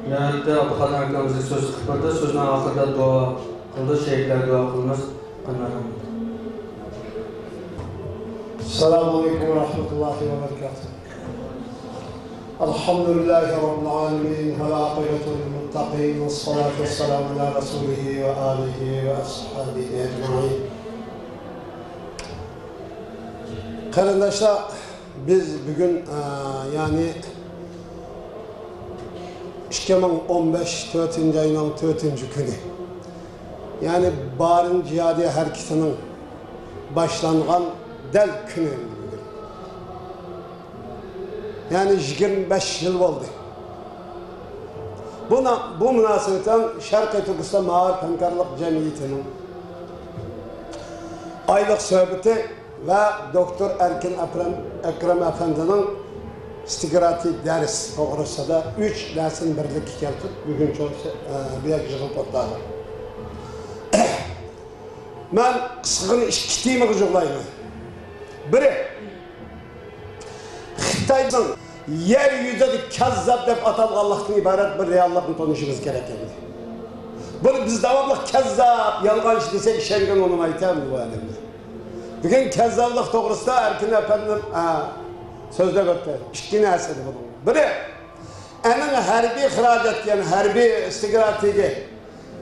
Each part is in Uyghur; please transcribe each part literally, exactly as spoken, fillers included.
نۆۋەتتە ئابدۇقادىر ئاكىمىز سۆز قىلىپ بەردى. سۆزنىڭ ئاخىرىدا دۇئا قىلدى. شېھىتلەرگە دۇئا قىلىمىز. قانلىرىڭ. السلام عليكم ورحمة الله وبركاته. الحمد لله رب العالمين، والعاقبة للمتقين، والصلاة والسلام على رسوله وآله وأصحابه أجمعين. قېرىنداشلار، بىز بۈگۈن، ئە، يەنى ئىككى مىڭ ئون بەش تۆتىنچى ئاينىڭ تۆتىنچى كۈنى، يەنى بارىن جىھادىي ھەرىكىتىنىڭ باشلانغان دەل كۈنى ئەمدى بۈگۈن. يەنى يىگىرمە بەش يىل بولدى. بۇ، بۇ مۇناسىۋەتەن شەرقىي تۈركىستان مائارىپ ھەمكارلىق جەمئىيىتىنىڭ ئايلىق سۆھبىتى ۋە دوكتور ئەركىن ئەپرەم-، ئەكرەم ئەپەندىنىڭ ستىگراتى دەرس توغرىسىدا ئۈچ نەرسىنى بىرلىككە كەلتۈرۈپ، بۈگۈن شۇ، ئە، بۇ يەرگە يىغىلىپ ئولتۇردۇق. مەن قىسقىغىنە ئىككى تېمىغا جۇغلايمەن. بىرى، خىتاينىڭ يەر يۈزىدە كەززاپ دەپ ئاتالغانلىقتىن ئىبارەت بىر رېئاللىقنى تونۇشىمىز كېرەك ئەمدى. بۇنى بىز داۋاملىق كەززاپ، يالغانچى دېسەك، ئىشەنگىنى ئۇنىمايتتى ئەمدى بۇ ئادەملەر. بۈگۈن كەززاپلىق توغرىسىدا ئەركىن ئەپەندىم، ئا، سۆزلەپ ئۆتتى. ئىككى نەرسە بۇنىڭ. بىرى، ئەنىڭ ھەربىي خىراجەتكە، يەنى ھەربىي ستىگراتىگە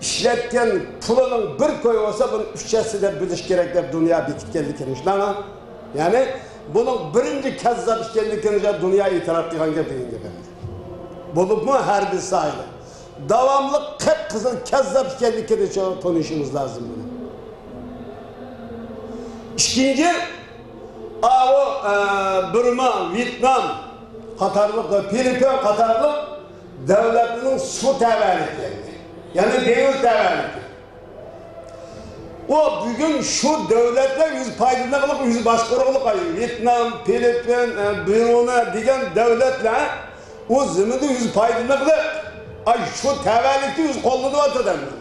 ئىشلەتكەن پۇلىنىڭ بىر كوي بولسا، بۇنى ئۈچ ھەسسە دەپ بۆلۈش كېرەك دەپ دۇنيا بېكىتكەنلىكىنى، شۇنداقمۇ؟ يەنى بۇنىڭ بىرىنچى كەززاپ ئىكەنلىكىنى دۇنيا ئېتىراپ قىلغان گەپ دېگەن گەپ ئەمدى. بولۇپمۇ ھەربىي ساھەدە داۋاملىق قىپقىزىل كەززاپ ئىكەنلىكىنى تونۇشىمىز لازىم بۇنى. ئىككىنچى، ئاۋۇ، ئە، بىرما، ۋيېتنام قاتارلىق، فىلىپپىن قاتارلىق دۆلەتنىڭ سۇ تەۋەلىكى، يەنى دېڭىز تەۋەلىكى. ئۇ بۈگۈن شۇ دۆلەتلەر ئۆزى پايدىلىنىغلىق، ئۆزى باشقۇرغلىق، ۋيېتنام، فىلىپپىن، ئە، برۇنېي دېگەن دۆلەتلەر ئۇ زېمىندا ئۆزى پايدىلىنىغلىق، ئاي، شۇ تەۋەلىكنى ئۆزى قوللىنىۋاتىدۇ ئەمدى.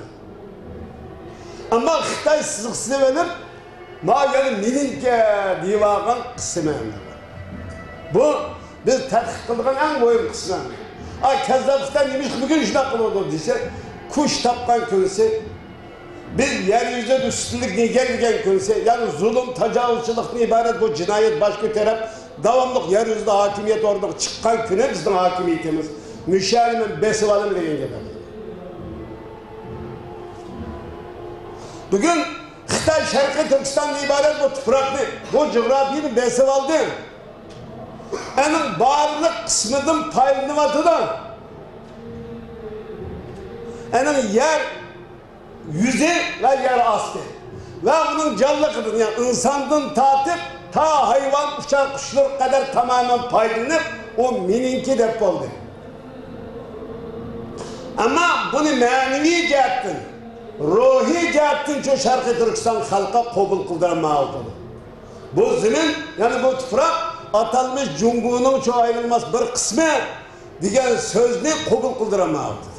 ئەمما خىتاي سىزىقسىز ئېلىپ، ما يەنە مېنىڭكى دېيىۋالغان قىسمى ئەمدى. بۇ بىز تەتقىق قىلىدىغان ئەڭ مۇھىم قىسمى. ئا، كەززاپ خىتاي نېمىشقا بۈگۈن شۇنداق قىلىۋاتىدۇ دېسە، كۈچ تاپقان كۈنسى، بىز يەر يۈزىدە ئۈستۈنلۈكنى ئىگىلىگەن كۈنسى، يەنى زۇلۇم، تاجاۋۇزچىلىقتىن ئىبارەت بۇ جىنايەت باش كۆتۈرۈپ، داۋاملىق يەر يۈزىدە ھاكىمىيەت ئورنىغا چىققان كۈنى بىزنىڭ ھاكىمىيىتىمىز، مۇشۇ يەرنى مەن بېسىۋالىمەن دېگەن گەپ. بۈگۈن خىتاي شەرقىي تۈركىستاندىن ئىبارەت بۇ تۇپراقنى، بۇ جۇغراپىيىنى بېسىۋالدى. ئەنىڭ بارلىق قىسمىدىن پايدىلىنىۋاتىدۇ. ئەنىڭ يەر يۈزى ۋە يەر ئاستى ۋە ئۇنىڭ جانلىقىدىن، يەنى ئىنساندىن تارتىپ تا ھايۋان، ئۇچار قۇشلىرىغا قەدەر تامامەن پايدىلىنىپ، ئۇ مېنىڭكى دەپ بولدى. ئەمما بۇنى مەنىۋى جەھەتتىن، روھىي جەھەتتىن شۇ شەرقىي تۈركىستان خەلقى قوبۇل قىلدۇرالمايۋاتىدۇ. بۇ زېمىن، يەنى بۇ تۇپراق ئاتالمىش جۇڭگونىڭ شۇ ئايرىلماس بىر قىسمى دېگەن سۆزنى قوبۇل قىلدۇرالمايۋاتىدۇ.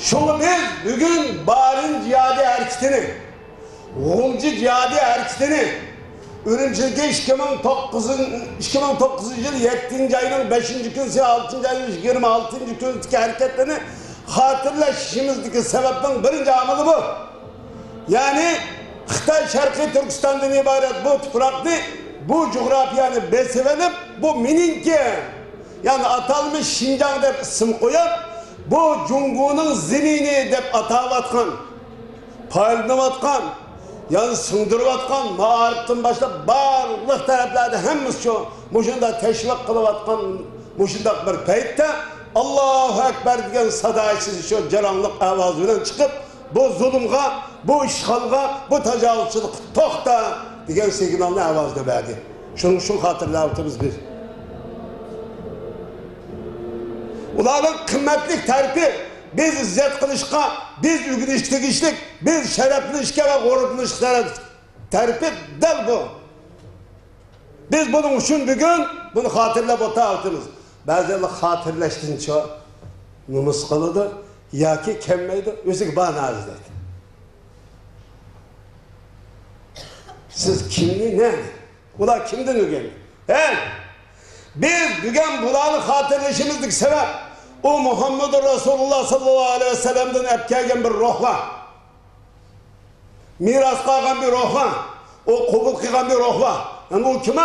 شۇڭا بىز بۈگۈن بارىن جىھادىي ھەرىكىتىنى، غۇلجا جىھادىي ھەرىكىتىنى ئۈرۈمچىدىكى ئىككى مىڭ توققۇزىنچى، ئىككى مىڭ توققۇزىنچى يىل يەتتىنچى ئاينىڭ بەشىنچى كۈنى، ئالتىنچى ئاينىڭ يىگىرمە ئالتىنچى كۈنىدىكى ھەرىكەتلىرىنى خاتىرىلەشىمىزدىكى سەۋەبنىڭ بىرىنچى ئامىلى بۇ. يەنى خىتاي شەرقىي تۈركىستاندىن ئىبارەت بۇ تۇپراقنى، بۇ جۇغراپىيەنى بېسىۋېلىپ، بۇ مېنىڭكى، يەنى ئاتالمىش شىنجاڭ دەپ ئىسىم قويۇپ، بۇ جۇڭگونىڭ زېمىنى دەپ ئاتاۋاتقان، پايدىلىنىۋاتقان، يەنى سىڭدۈرۈۋاتقان، مائارىپتىن باشلاپ بارلىق تەرەپلەردە ھەممىسى شۇ، مۇشۇنداق تەشۋىق قىلىۋاتقان مۇشۇنداق بىر پەيتتە، «ئاللاھۇ ئەكبەر» دېگەن سادا ئىچىدە شۇ جاراڭلىق ئاۋازى بىلەن چىقىپ، بۇ زۇلۇمغا، بۇ ئىشغالغا، بۇ تاجاۋۇزچىلىققا توختا دېگەن سىگنالنى ئاۋازىدا بەردى. شۇنىڭ ئۈچۈن خاتىرىلەۋاتىمىز بىز. ئۇلارنىڭ قىممەتلىك تەرىپى، بىز ئىززەت قىلىشقا، بىز ئۆگىنىشكە تېگىشلىك، بىز شەرەپلىنىشكە ۋە غۇرۇرلىنىشقا تەرەپ، تەرىپى دەل بۇ. بىز بۇنىڭ ئۈچۈن بۈگۈن بۇنى خاتىرىلەپ ئولتۇرۇۋاتىمىز. بەزىلەر خاتىرىلەشتىنچۇ نومۇس قىلىدۇ ياكى كەلمەيدۇ، ئۆزىگە باھانە ئىزدەيدۇ. سىز كىمنى، نەنى؟ ئۇلار كىمدىن ئۆگەندى؟ ھە؟ بىز بۈگۈن بۇلارنى خاتىرىلىشىمىزدىكى سەۋەب، ئۇ مۇھەممەدۇر رەسۇلۇللا ساللاللاھۇ ئەلەيھى ۋەسەللەمدىن ئەپ كەلگەن بىر روھلار. مىراس قالغان بىر روھلار، ئۇ قوبۇل قىلغان بىر روھلار. يەنى ئۇ كىم؟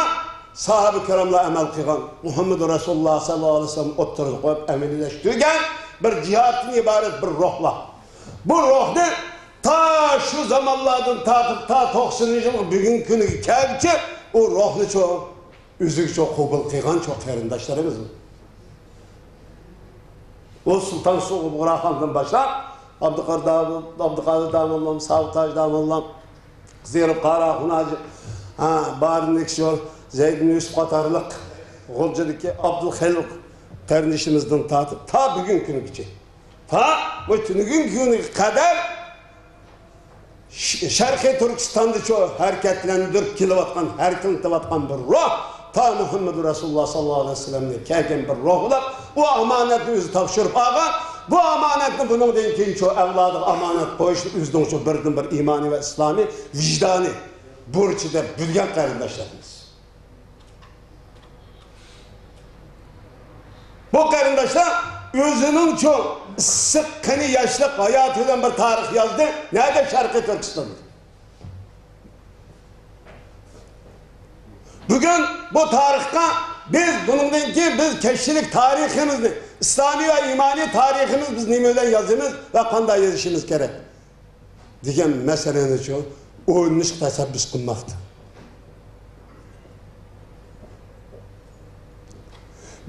ساھابە كىراملار ئەمەل قىلغان، مۇھەممەدۇر رەسۇلۇللا ساللاللاھۇ ئەلەيھى ۋەسەللەم ئوتتۇرىغا قويۇپ ئەمەلىيلەشتۈرگەن بىر جىھادتىن ئىبارەت بىر روھلار. بۇ روھنى تا شۇ زامانلاردىن تارتىپ تا توقسىنىنچى يىلغا بۈگۈنكى كۈنگە كەلگۈچە ئۇ روھنىچۇ ئۆزىگىچۇ قوبۇل قىلغانچۇ قېرىنداشلىرىمىز. ئۇ سۇلتان سۇغۇرخاندىن باشلاپ، ئابدۇقادىر داموللام، ئابدۇقادىر داموللام، ساۋۇتاج داموللام، زېرىپ قاراخۇن ھاجى، ھە، بارىنىك شۇ زەيدىن يۈسۈپ قاتارلىق غۇلجىدىكى ئابدۇلخېلىق قېرىندىشىمىزدىن تارتىپ تا بۈگۈنكى كۈنگىچە، تا بۇ بۈگۈنكى كۈنگە قەدەر ش-، شەرقىي تۈركىستاندىچۇ ھەرىكەتلەندۈرۈپ كېلىۋاتقان، ھەرىكەتلىنىۋاتقان بىر روھ، تا مۇھەممەدۇر رەسۇلۇللا ساللاللاھۇ ئەلەيھى ۋەسەللەمنى كەلگەن بىر روھ بولۇپ، ئۇ ئامانەتنى ئۆزى تاپشۇرۇپ ئالغان. بۇ ئامانەتنى بۇنىڭدىن كېيىنچۇ ئەۋلادىغا ئامانەت قويۇشنى ئۆزىنىڭچۇ بىردىنبىر ئىمانى ۋە ئىسلامى ۋىجدانى بۇرچى دەپ بىلگەن قېرىنداشلىرىمىز. بۇ قېرىنداشلار ئۆزىنىڭچۇ ئىسسىق قېنى ياشلىق ھاياتى بىلەن بىر تارىخ يازدى. نەدە؟ شەرقىي تۈركىستاندا. بۈگۈن بۇ تارىخقا بىز بۇنىڭدىن كېيىن بىز كىشىلىك تارىخىمىزنى، ئىسلامىي ۋە ئىمانىي تارىخىمىز بىز نېمە بىلەن يازىمىز ۋە قانداق يېزىشىمىز كېرەك؟ دېگەن مەسىلىنىچۇ ئويلىنىشقا تەشەببۇس قىلماقتا.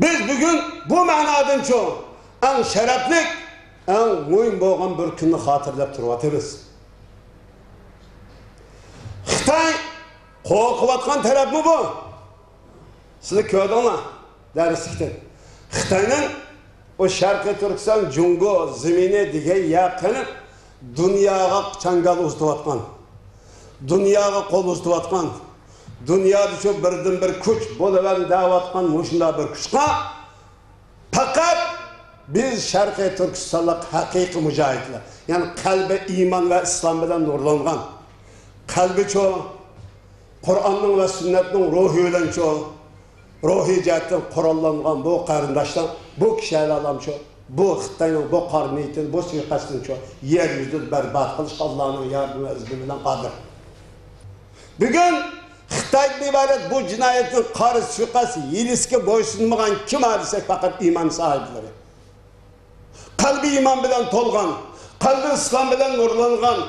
بىز بۈگۈن بۇ مەنادىنچۇ ئەڭ شەرەپلىك، ئەڭ مۇھىم بولغان بىر كۈننى خاتىرىلەپ تۇرۇۋاتىمىز. خىتاي قورقۇۋاتقان تەرەپمۇ بۇ؟ سىلەر كۆردۈڭلار دەرسلىكتىن. خىتاينىڭ ئۇ شەرقىي تۈركىستان جۇڭگو زېمىنى دېگەن يەر قىلىپ، دۇنياغا چاڭگال ئۇزىتىۋاتقان، دۇنياغا قول ئۇزىتىۋاتقان، دۇنيادا شۇ بىردىنبىر كۈچ بولۇۋەر دەۋاتقان مۇشۇنداق بىر كۈچقا پەقەت بىز شەرقىي تۈركىستانلىق ھەقىقىي مۇجاھىدلار، يەنى قەلبى ئىمان ۋە ئىسلام بىلەن نۇرلانغان، قەلبىچۇ قۇرئاننىڭ ۋە سۈننەتنىڭ روھى بىلەنچۇ، روھىي جەھەتتىن قوراللانغان بۇ قېرىنداشلار، بۇ كىشىلەرلەمچۇ بۇ خىتاينىڭ بۇ قارا نىيىتىنى، بۇ سۇيىقەستىنچۇ يەر يۈزىدىن بەربات قىلىشقا ئاللانىڭ ياردىمى ۋە ئىزنى بىلەن قادىر. بۈگۈن خىتايدىن ئىبارەت بۇ جىنايەتنىڭ قارا سۇيىقەست ھىيلىسىگە بويسۇنمىغان كىم دېسەك، پەقەت ئىمان ساھىبلىرى. قەلبى ئىمان بىلەن تولغان، قەلبى ئىسلام بىلەن نۇرلانغان،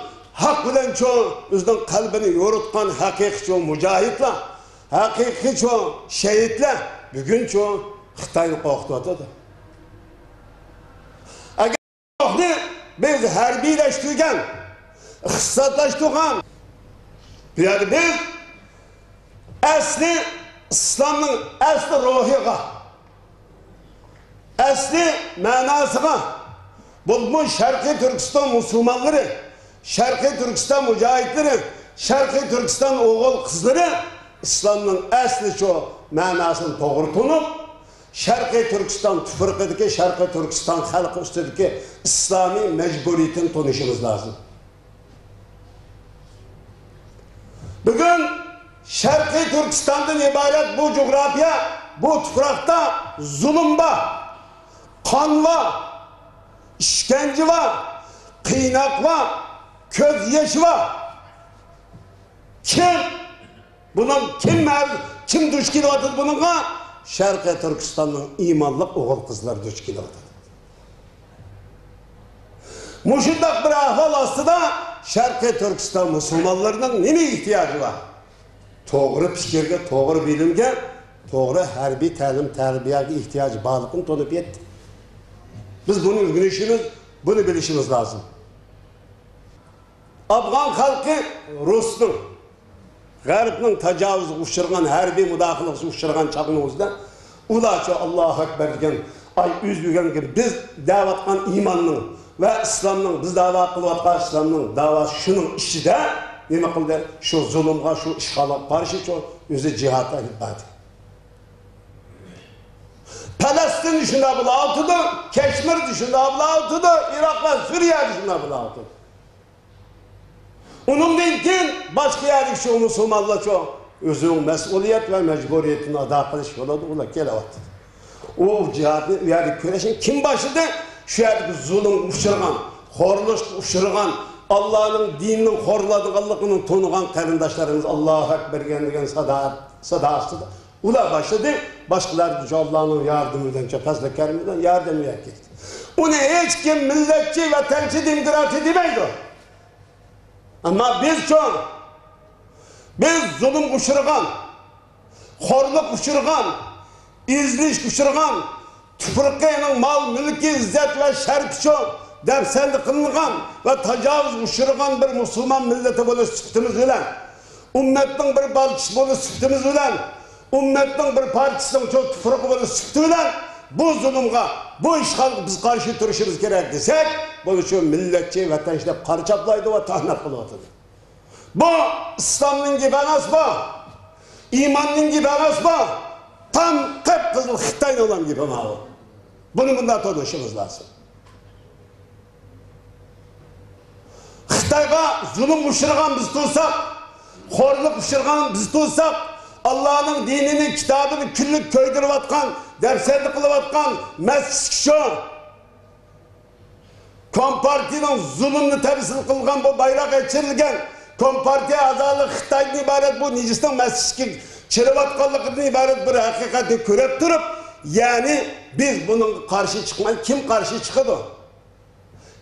ھەق بىلەنچۇ ئۆزىنىڭ قەلبىنى يورۇتقان ھەقىقىيچۇ مۇجاھىدلار، ھەقىقىيچۇ شېھىتلەر بۈگۈنچۇ خىتاينى قورقۇتۇۋاتىدۇ. ئەگەر روھنى بىز ھەربىيلەشتۈرگەن، ئىقتىسادلاشتۇرغان، بۇ يەردە بىز ئەسلى ئىسلامنىڭ ئەسلى روھىغا، ئەسلى مەناسىغا، بولۇپمۇ شەرقىي تۈركىستان مۇسۇلمانلىرى، شەرقىي تۈركىستان مۇجاھىدلىرى، شەرقىي تۈركىستان ئوغۇل قىزلىرى ئىسلامنىڭ ئەسلىچۇ مەناسىنى توغرا تونۇپ، شەرقىي تۈركىستان تۇپرىقىدىكى، شەرقىي تۈركىستان خەلقى ئۈستىدىكى ئىسلامىي مەجبۇرىيىتىنى تونۇشىمىز لازىم. بۈگۈن شەرقىي تۈركىستاندىن ئىبارەت بۇ جۇغراپىيە، بۇ تۇپراقتا زۇلۇم بار، قان بار، ئىشكەنجە بار، قىيناق بار، كۆز يېشى بار. كىم بۇنىڭ، كىم مەل-، كىم دۇچ كېلىۋاتىدۇ بۇنىڭغا؟ شەرقىي تۈركىستاننىڭ ئىمانلىق ئوغۇل-قىزلىرى دۇچ كېلىۋاتىدۇ. مۇشۇنداق بىر ئەھۋال ئاستىدا شەرقىي تۈركىستان مۇسۇلمانلىرىنىڭ نېمە ئېھتىياجى بار؟ توغرا پىكىرگە، توغرا بىلىمگە، توغرا ھەربىي تەلىم-تەربىيەگە ئېھتىياجى بارلىقىنى تونۇپ يەتتى. بىز بۇنى ئۆگىنىشىمىز، بۇنى بىلىشىمىز لازىم. ئافغان خەلقى رۇسنىڭ، غەربنىڭ تاجاۋۇزىغا ئۇچرىغان، ھەربىي مۇداخىلىسىگە ئۇچرىغان چاغنىڭ ئۆزىدە ئۇلارچۇ ئاللاھۇ ئەكبەر دېگەن، ئاي، ئۆز ئۆگەنگە بىز دەۋاتقان ئىماننىڭ ۋە ئىسلامنىڭ، بىز داۋا قىلىۋاتقان ئىسلامنىڭ داۋاسى شۇنىڭ ئىچىدە نېمە قىلدى؟ شۇ زۇلۇمغا، شۇ ئىشغالغا قارشىچۇ ئۆزى جىھاد ئېلىپ باردى. پەلەستىندە شۇنداق بولاۋاتىدۇ، كەشمىردە شۇنداق بولاۋاتىدۇ، ئىراق ۋە سۈرىيەدە شۇنداق بولاۋاتىدۇ. ئۇنىڭدىن كېيىن باشقا يەردىكى شۇ مۇسۇلمانلارچۇ ئۆزىنىڭ مەسئۇلىيەت ۋە مەجبۇرىيىتىنى ئادا قىلىش يولىدا ئۇلار كېلىۋاتىدۇ. ئۇ جىھادنى ئۇ يەردە كۈرەشنى كىم باشلىدى؟ شۇ يەردىكى زۇلۇمغا ئۇچرىغان، خورلۇققا ئۇچرىغان، ئاللانىڭ دىنىنىڭ خورلانغانلىقىنى تونۇغان قېرىنداشلىرىمىز «ئاللاھۇ ئەكبەر» دېگەن، دېگەن سادا، سادا ئاستىدا ئۇلار باشلىدى. باشقىلار شۇ ئاللانىڭ ياردىمى بىلەن، شۇ پەزلى كەرىمى بىلەن ياردەم بېرىپ كەتتى. ئۇنى ھېچكىم مىللەتچى، ۋەتەنچى، دېموكراتىيە دېمەيدۇ. ئەمما بىزچۇ؟ بىز زۇلۇمغا ئۇچرىغان، خورلۇققا ئۇچرىغان، ئېزىلىشكە ئۇچرىغان، تۇپرىقىنىڭ مال-مۈلكى، ئىززەت ۋە شەرىپى ئۈچۈن دەپسەندە قىلىنغان ۋە تاجاۋۇزغا ئۇچرىغان بىر مۇسۇلمان مىللىتى بولۇش سۈپىتىمىز بىلەن، ئۈممەتنىڭ بىر پارچىسى بولۇش سۈپىتىمىز بىلەن، ئۈممەتنىڭ بىر پارچىسىنىڭ شۇ تۇپرىقى بولۇش سۈپىتى بىلەن بۇ زۇلۇمغا، بۇ ئىشغالغا بىز قارشى تۇرۇشىمىز كېرەك دېسەك، بۇنى شۇ مىللەتچى، ۋەتەنچى دەپ قارا چاپلايدۇ ۋە تۆھمەت قىلىۋاتىدۇ. بۇ ئىسلامنىڭ گېپى ئەمەس بۇ. ئىماننىڭ گېپى ئەمەس بۇ. تام قىپقىزىل خىتاينىڭ گېپى ماۋۇ. بۇنى مۇنداق تونۇشىمىز لازىم. خىتايغا زۇلۇم ئۇچرىغان بىز تۇرساق، خورلۇق ئۇچرىغان بىز تۇرساق، ئاللانىڭ دىنىنى، كىتابىنى كۈنلۈك كۆيدۈرۈۋاتقان، دەپسەندە قىلىۋاتقان مەسچىتكە شۇ كومپارتىيىنىڭ زۇلۇمنى تەمسىل قىلغان بۇ بايراق ئېچىلگەن كومپارتىيە ئەزالىرى خىتايدىن ئىبارەت بۇ نىجىسنىڭ مەسچىتكە كىرىۋاتقانلىقىدىن ئىبارەت بىر ھەقىقەتنى كۆرۈپ تۇرۇپ، يەنى بىز بۇنىڭغا قارشى چىقماي، كىم قارشى چىقىدۇ؟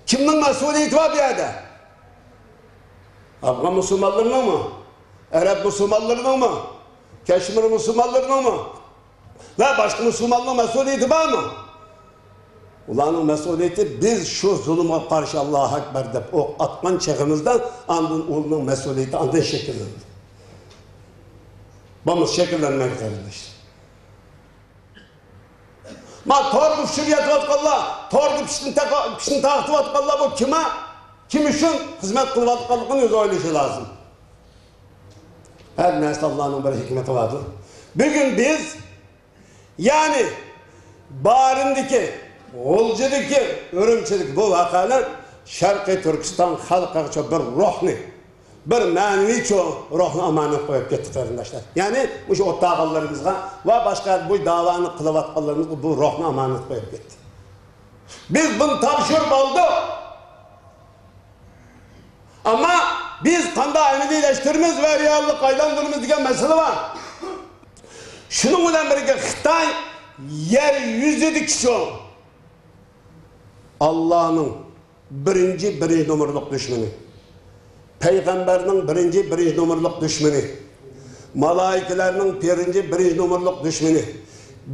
كىمنىڭ مەسئۇلىيىتى بار بۇ يەردە؟ ئافغان مۇسۇلمانلىرىنىڭمۇ؟ ئەرەب مۇسۇلمانلىرىنىڭمۇ؟ كەشمىر مۇسۇلمانلىرىنىڭمۇ؟ ۋە باشقا مۇسۇلماننىڭ مەسئۇلىيىتى بارمۇ؟ ئۇلارنىڭ مەسئۇلىيىتى، بىز شۇ زۇلۇمغا قارشى «ئاللاھۇ ئەكبەر» دەپ ئوق ئاتقان چېغىمىزدا، ئاندىن ئۇنىڭ مەسئۇلىيىتى ئاندىن شەكىللىنىدۇ. بولمىسا شەكىللەنمەيدۇ، قېرىنداشلار. ما توردا پىشىپ يېتىۋاتقانلار، توردا پىشنى تاقا-، پىشنى تارقىتىۋاتقانلار بۇ كىم ھە؟ كىم ئۈچۈن خىزمەت قىلىۋاتقانلىقىنى ئۆزى ئويلىشى لازىم. ھەر نەرسىدە ئاللانىڭ بىر ھېكمىتى باردۇر. بۈگۈن بىز، يەنى بارىندىكى، غۇلجىدىكى، ئۈرۈمچىدىكى بۇ ۋەقەلەر شەرقىي تۈركىستان خەلقىگە بىر روھنى، بىر مەنىۋى چوڭ روھنى ئامانەت قويۇپ كەتتى، قېرىنداشلار. يەنى مۇشۇ ئولتۇرغانلىرىمىزغا ۋە باشقا بۇ داۋانى قىلىۋاتقانلىرىمىزغا بۇ روھنى ئامانەت قويۇپ كەتتى. بىز بۇنى تاپشۇرۇپ ئالدۇق. ئەمما بىز قانداق ئەمەلىيلەشتۈرىمىز ۋە رېئاللىققا ئايلاندۇرىمىز دېگەن مەسىلە بار. شۇنىڭ بىلەن بىرگە خىتاي يەر يۈزىدىكى شۇ ئاللانىڭ بىرىنچى، بىرىنچى نومۇرلۇق دۈشمىنى. پەيغەمبەرنىڭ بىرىنچى، بىرىنچى نومۇرلۇق دۈشمىنى. مالائىكىلەرنىڭ بىرىنچى، بىرىنچى نومۇرلۇق دۈشمىنى.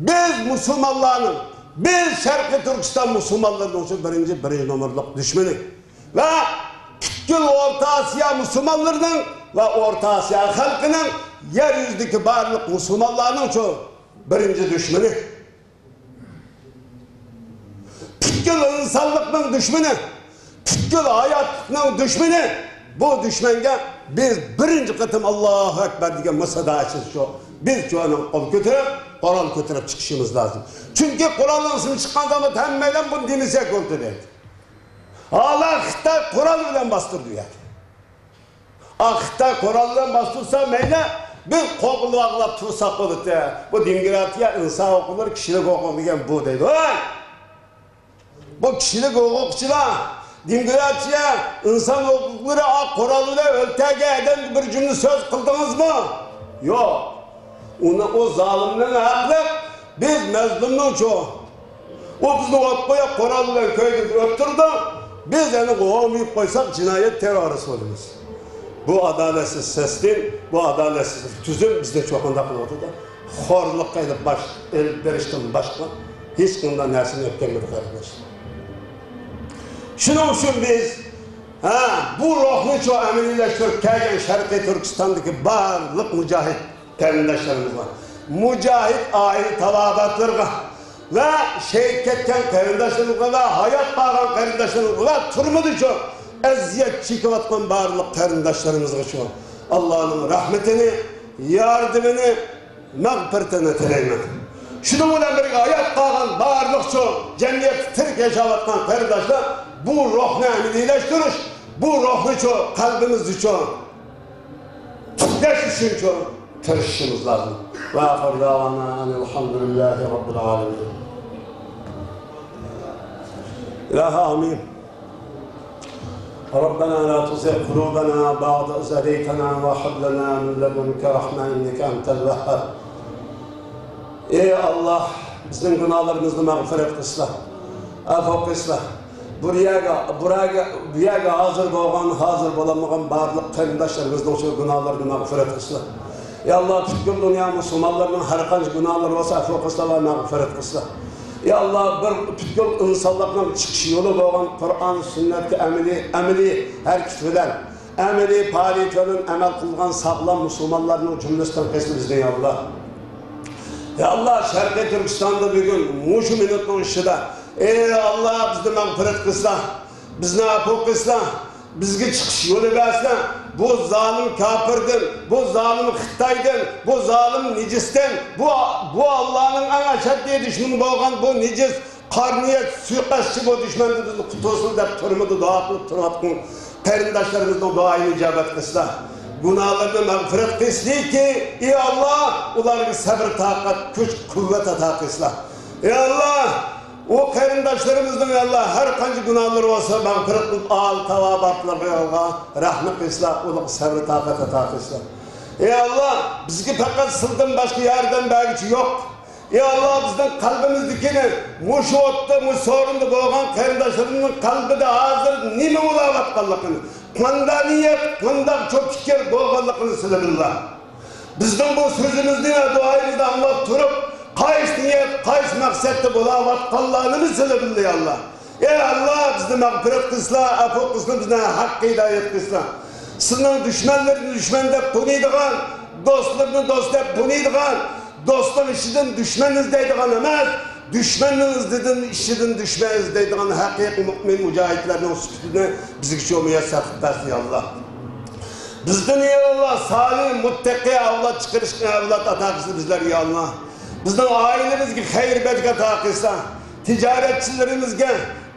بىز مۇسۇلمانلارنىڭ، بىز شەرقىي تۈركىستان مۇسۇلمانلىرىنىڭ شۇ بىرىنچى، بىرىنچى نومۇرلۇق دۈشمىنى. ۋە پۈتكۈل ئورتا ئاسىيا مۇسۇلمانلىرىنىڭ ۋە ئورتا ئاسىيا خەلقىنىڭ، يەر يۈزىدىكى بارلىق مۇسۇلمانلارنىڭ شۇ بىرىنچى دۈشمىنى. پۈتكۈل ئىنسانلىقنىڭ دۈشمىنى، پۈتكۈل ھاياتلىقنىڭ دۈشمىنى. بۇ دۈشمەنگە بىز بىرىنچى قېتىم «ئاللاھۇ ئەكبەر» دېگەن مۇسادا ئېچىلىشى، بىز شۇنىڭ قول كۆتۈرۈپ، قورال كۆتۈرۈپ چىقىشىمىز لازىم. چۈنكى قورالنىڭ ئىسمى چىققان زامان ھەممەيلەن بۇنى دېمىسەك بولدى دەيدۇ. ھالا خىتاي قورال بىلەن باستۇردى ئۇ يەردە. ئا، خىتاي قورال بىلەن باستۇرسا مەيلى، بىز قول باغلاپ تۇرساق بولىدۇ. بۇ دېموكراتىيە، ئىنسان ھوقۇقلىرى، كىشىلىك ھوقۇق دېگەن بۇ دەيدۇ. ھەي! بۇ كىشىلىك ھوقۇقچىلار، دېموكراتىيە، ئىنسان ھوقۇقلىرى، ئا، قورال بىلەن ئۆلتۈرگەن ئادەمگە بىر جۈملە سۆز قىلدىڭىزمۇ؟ يوق. ئۇنى، ئۇ زالىمنىڭ ھەقلىق، بىز مەزلۇمنىڭچۇ. ئۇ بىزنى ئوت قويۇپ، قورال بىلەن كۆيدۈرۈپ ئۆلتۈردى. بىز ئەنە ھومىيىپ قويساق، جىنايەت تېررورىست بولىمىز. بۇ ئادالەتسىز سىستېم، بۇ ئادالەتسىز تۈزۈم بىزنى شۇ قانداق قىلىۋاتىدۇ؟ خورلۇققا ئېلىپ باش-، ئېلىپ بېرىشتىن باشقا ھېچقانداق نەرسىنى ئۆتكەلمىدى، قېرىنداشلار. شۇنىڭ ئۈچۈن بىز، ھە، بۇ روھنى شۇ ئەمەلىيلەشتۈرۈپ كەلگەن شەرقىي تۈركىستاندىكى بارلىق مۇجاھىد قېرىنداشلىرىمىزغا، مۇجاھىد ئائىلە تاۋابىئاتلىرىغا ۋە شېھىت كەتكەن قېرىنداشلىرىمىزغا ۋە ھايات قالغان قېرىنداشلىرىمىزغا ۋە تۈرمىدىچۇ ئەزىيەت چېكىۋاتقان بارلىق قېرىنداشلىرىمىزغىچۇ ئاللانىڭ رەھمىتىنى، ياردىمىنى، مەغپىرىتىنى تىلەيمەن. شۇنىڭ بىلەن بىرگە، ھايات قالغان بارلىقچۇ جەمئىيەتتە تىرىك ياشاۋاتقان قېرىنداشلار، بۇ روھنى ئەمەلىيلەشتۈرۈش، بۇ روھنىچۇ قەلبىمىزدىچۇ تىكلەش ئۈچۈنچۇ، تىرىشىشىمىز لازىم. ۋە ئاخىر دەۋانا ئەنىل ھەمدۇلىللاھى رەببىل ئالەمىن. ئىلاھى ئامىن. ربنا لا تزغ قلوبنا بعد إذ هديتنا وهب لنا من لدنك رحمة إنك أنت الوهاب. ئەي ئاللاھ، بىزنىڭ گۇناھلىرىمىزنى مەغپىرەت قىلسىلا، ئەپۇ قىلسىلا. بۇ يەرگە، بۇ يەرگە، بۇ يەرگە ھازىر بولغان، ھازىر بولالمىغان بارلىق قېرىنداشلىرىمىزنىڭ شۇ گۇناھلىرىنى مەغپىرەت قىلسىلا. يا ئاللاھ، پۈتكۈل دۇنيا مۇسۇلمانلىرىنىڭ ھەر قانچە گۇناھلىرى بولسا، ئەپۇ قىلسىلا ۋە مەغپىرەت قىلسىلا. يا ئاللاھ، بىر پۈتكۈل ئىنسانلىقنىڭ چىقىش يولى بولغان قۇرئان سۈننەتكە ئەمەلىي، ئەمەلىي ھەرىكىتى بىلەن، ئەمەلىي پائالىيىتى بىلەن ئەمەل قىلغان ساغلام مۇسۇلمانلارنىڭ جۈملىسىدىن قىلسىلا بىزنى، يا ئاللاھ. يا ئاللاھ، شەرقىي تۈركىستاندا بۈگۈن مۇشۇ مىنۇتنىڭ ئىچىدە، ئەي ئاللاھ، بىزنى مەغپىرەت قىلسىلا، بىزنى ئەپۇ قىلسىلا، بىزگە چىقىش يولى بەرسىلە، بۇ زالىم كاپىردىن، بۇ زالىم خىتايدىن، بۇ زالىم نىجىستىن، بۇ، بۇ ئاللانىڭ ئەڭ ئەشەددىي دۈشمىنى بولغان بۇ نىجىس قارا نىيەت سۇيىقەستچى بۇ دۈشمەندىن بىزنى قۇتۇلسۇن دەپ تۈرمىدە دۇئا قىلىپ تۇرۇۋاتقان قېرىنداشلىرىمىزنىڭ دۇئايىنى ئىجابەت قىلسىلا، گۇناھلىرىنى مەغپىرەت قىلسىلىكى، ئى ئاللا، ئۇلارغا سەبر تاقەت، كۈچ قۇۋۋەت ئاتا قىلسىلا. ئى ئاللا، ئۇ قېرىنداشلىرىمىزنىڭ، يا ئاللا، ھەر قانچە گۇناھلىرى بولسا مەغپىرەت قىلىپ، ئال تاۋابىئاتلىرىغا، يا ئاللا، رەھمەت قىلسىلا، ئۇلارغا سەۋر تاقەت ئاتا قىلسىلا. يا ئاللا، بىزگە پەقەت سىلىدىن باشقا ياردەم بەرگۈچى يوق. يا ئاللا، بىزنىڭ قەلبىمىزدىكىنى، مۇشۇ ئوتتا، مۇشۇ سورۇندا بولغان قېرىنداشلىرىمىزنىڭ قەلبىدە ھازىر نېمە بولاۋاتقانلىقىنى، قانداق نىيەت، قانداق چوڭ پىكىر بولغانلىقىنى سىلى بىللا. بىزنىڭ بۇ سۆزىمىزنى ۋە دۇئايىمىزنى ئاڭلاپ تۇرۇپ، قايسى نىيەت، قايسى مەقسەتتە بولاۋاتقانلارنىمۇ سىلى بىللا، يا ئاللا. ئەي ئاللا، بىزنى مەغپىرەت قىلسىلا، ئەپۇ قىلسىلا، بىزنى ھەققە ھىدايەت قىلسىلا. سىلىنىڭ دۈشمەنلىرىنى دۈشمەن دەپ تونۇيدىغان، دوستلىرىنى دوست دەپ تونۇيدىغان، دوستنىڭ ئىچىدىن دۈشمەن ئىزدەيدىغان ئەمەس، دۈشمەننىڭ ئىزىدىن، ئىچىدىن دۈشمەن ئىزدەيدىغان ھەقىقىي مۇئمىن مۇجاھىدلارنىڭ سۈپىتىنى بىزگە شۇ مۇيەسسەر قىلىپ بەرسۇن، يا ئاللا. بىزدىن، يا ئاللا، سالىھ، مۇتتەقىي ئەۋلاد چىقىرىشقا ئەۋلاد ئاتا قىلسۇن بىزلەرگە، يا ئاللا. بىزنىڭ ئائىلىمىزگە خەير بەرىكەت ئاتا قىلسۇن. تىجارەتچىلىرىمىزگە،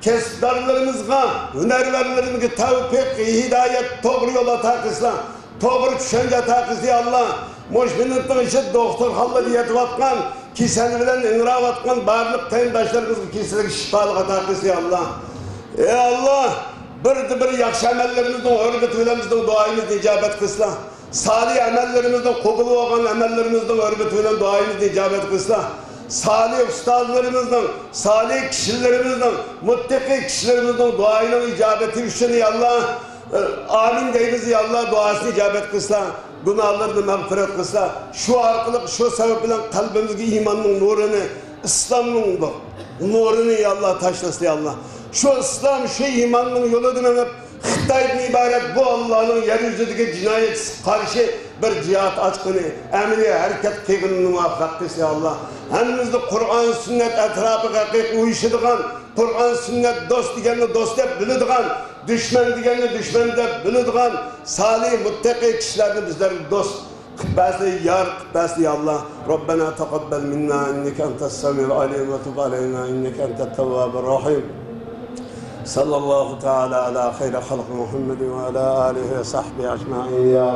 كەسىپدارلىرىمىزغا، ھۈنەرۋەنلىرىمىزگە تەۋپىق، ھىدايەت، توغرا يول ئاتا قىلسۇن. توغرا چۈشەنچە ئاتا قىلسۇن، يا ئاللا. مۇشۇ مىنۇتنىڭ ئىچىدە دوختۇرخانىلاردا يېتىۋاتقان، كېسەل بىلەن ئىڭراۋاتقان بارلىق قېرىنداشلىرىمىزغا كېسىلىگە شىپالىق ئاتا قىلسۇن، يا ئاللا. ئەي ئاللا، بىردىنبىر ياخشى ئەمەللىرىمىزنىڭ ھۆرمىتى بىلەن بىزنىڭ دۇئايىمىزنى ئىجابەت قىلسىلا. سالىھ ئەمەللىرىمىزنىڭ، قوبۇل بولغان ئەمەللىرىمىزنىڭ ھۆرمىتى بىلەن دۇئايىمىزنى ئىجابەت قىلسىلا. سالىھ ئۇستازلىرىمىزنىڭ، سالىھ كىشىلىرىمىزنىڭ، مۇتتەقىي كىشىلىرىمىزنىڭ دۇئايىنىڭ ئىجابىتى ئۈچۈن، يا ئاللا، ئامىن دەيمىز، يا ئاللا، دۇئاسىنى ئىجابەت قىلسىلا، گۇناھلىرىنى مەغپىرەت قىلسىلا، شۇ ئارقىلىق، شۇ سەۋەب بىلەن قەلبىمىزگە ئىماننىڭ نۇرىنى، ئىسلامنىڭ نۇرىنى، يا ئاللا، تاشلىسىلا، يا ئاللا. شۇ ئىسلام، شۇ ئىماننىڭ يولىدا مېڭىپ، خىتايدىن ئىبارەت بۇ ئاللانىڭ يەر يۈزىدىكى جىنايەتچىسىگە قارشى بىر جىھاد ئاچقىنى، ئەمەلىي ھەرىكەت قىلغىنىنى مۇۋەپپەق قىلسىلا، يا ئاللا. ھەممىمىزنى قۇرئان، سۈننەت ئەتراپىغا ھەقىقىي ئۇيۇشىدىغان، قۇرئان، سۈننەت، دوست دېگەننى دوست دەپ بىلىدىغان، دۈشمەن دېگەننى دۈشمەن دەپ بىلىدىغان سالىھ، مۇتتەقىي كىشىلەرنى بىزلەرگە دوست قىلىپ بەرسىلە، يار قىلىپ بەرسىلە، يا ئاللا. ربنا تقبل منا إنك أنت السميع العليم وتب علينا إنك أنت التواب الرحيم. صلى الله تعالى على خير خلق محمد وعلى آله وصحبه أجمعين. يا